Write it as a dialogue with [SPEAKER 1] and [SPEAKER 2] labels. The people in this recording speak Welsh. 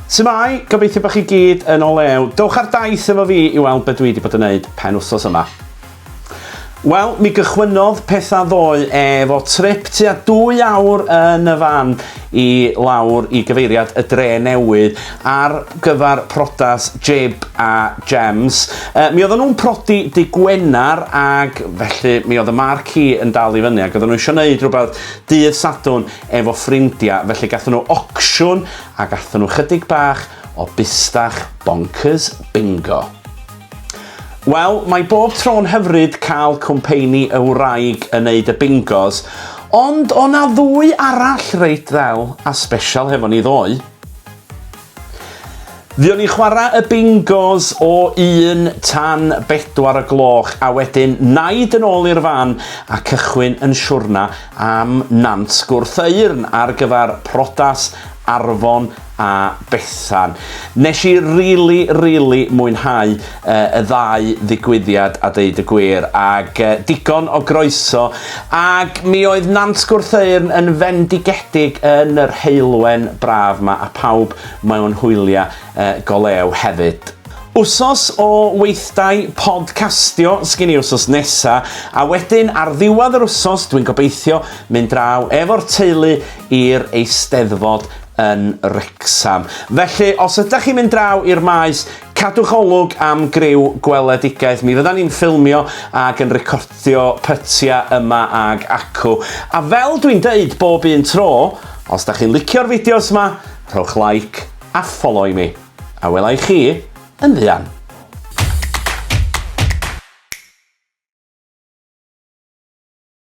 [SPEAKER 1] Su'mai, gobeithio bod chi gyd yn o lew. Dowch ar daith efo fi i weld be dwi wedi bod yn neud pen wsos yma. Wel, mi gychwynnodd pethau ddoe efo trip tua dwy awr yn y fan i lawr i gyfeiriad y dre newydd ar gyfer prodas Jib a Gems. E, mi oedden nhw'n prodi dy Gwener ag felly mi oedd y marquee yn dal i fyny ac oedden nhw eisiau gwneud rhywbeth dydd Sadwrn efo ffrindiau, felly gathon nhw ocsiwn a gathon nhw chydig bach o bustach bonkers bingo. Wel, mae bob tro'n hyfryd cael cwmpeini y wraig yn neud y bingos, ond o na ddwy arall reit ddel a sbesial hefo ni ddoe. Fuon ni'n chwarae y bingos o un tan bedwar y gloch a wedyn naid yn ôl i'r fan a cychwyn yn siwrna am Nant Gwrtheyrn ar gyfer prodas Arfon a Bethan. Nes i rili, rili mwynhau uh, y ddau ddigwyddiad a deud y gwir, ag uh, digon o groeso, ag mi oedd Nant Gwrtheyrn yn fendigedig yn yr heulwen braf ma, a pawb mewn hwyliau uh, golew hefyd. Wsos o weithdai podcastio sgin i wsos nesa, a wedyn ar ddiwedd yr wsos dwi'n gobeithio mynd draw efo'r teulu i'r Eisteddfod yn Wrecsam. Felly, os ydych chi'n mynd draw i'r maes, cadwch olwg am griw gweledigaeth. Mi fyddan ni'n ffilmio ac yn recordio pytia yma ag acw. A fel dwi'n deud bob un tro, os da chi'n licio'r fideos yma, rhowch like a follow i mi. A wela i chi yn fuan.